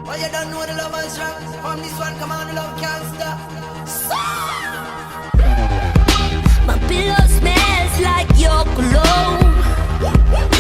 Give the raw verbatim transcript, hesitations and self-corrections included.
Well, you don't know the love is strong. From this one, come on, the love can't stop. My pillow smells like your cologne.